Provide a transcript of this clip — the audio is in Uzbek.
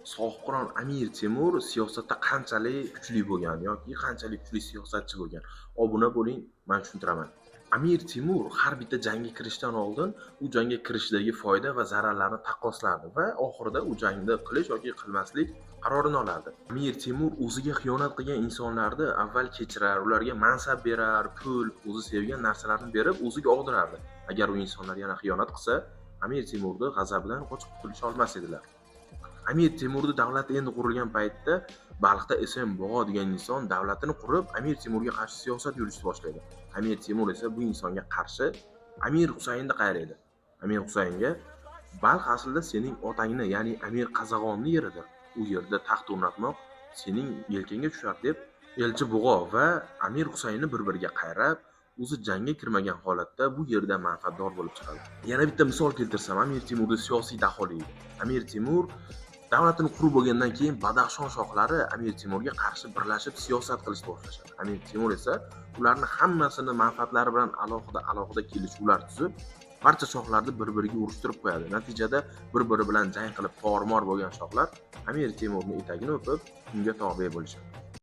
Sohibqiron Amir Temur siyosatda qanchalik kuchli bo'lgan yoki qanchalik kuchli siyosatchi bo'lgan? Obuna bo'ling, men tushuntiraman. Amir Temur har bitta jangga kirishdan oldin u jangga kirishdagi foyda va zararlarni taqqoslardi va oxirida u jangni qilish yoki qilmaslik qarorini olardi. Amir Temur o'ziga xiyonat qilgan insonlarni avval kechirar, ularga mansab berar, pul, o'zi sevgan narsalarni berib o'ziga og'dirardi. Agar u insonlar yana xiyonat qilsa, Amir Temurni g'azabidan qochib qutulisha olmas edilar. Amir Temurni davlati endi qurilgan paytda Balxda Esen Bog'o degan inson davlatini qurib, Amir Temurga qarshi siyosat yuritishni boshlaydi. Amir Temur esa bu insonga qarshi Amir Husaynni qayraydi. Amir Husaynga: "Balx aslida sening otangni, ya'ni Amir Qazag'onni yeridir. U yerda taxt o'rnatmoq sening yelkangga tushar", deb elchi Bug'o va Amir Husaynni bir-biriga qayrab, o'zi jangga kirmagan holatda bu yerda manfaatdor bo'lib chiqadi. Yana bitta misol keltirsam, Amir Temurni siyosiy daholigi. Amir Temur davlatini qurib bo'lgandan keyin Badaxshon shohlari Amir Temurga qarshi birlashib siyosat qilishni boshlashadi. Amir Temur esa ularni hammasini manfaatlari bilan alohida alohida kelishuvlar tuzib, barcha shohlarni bir-biriga urushtirib qo'yadi. Natijada bir-biri bilan jang qilib tormor bo'lgan shohlar Amir Temurni etagini o'pib, unga tobe bo'lishadi.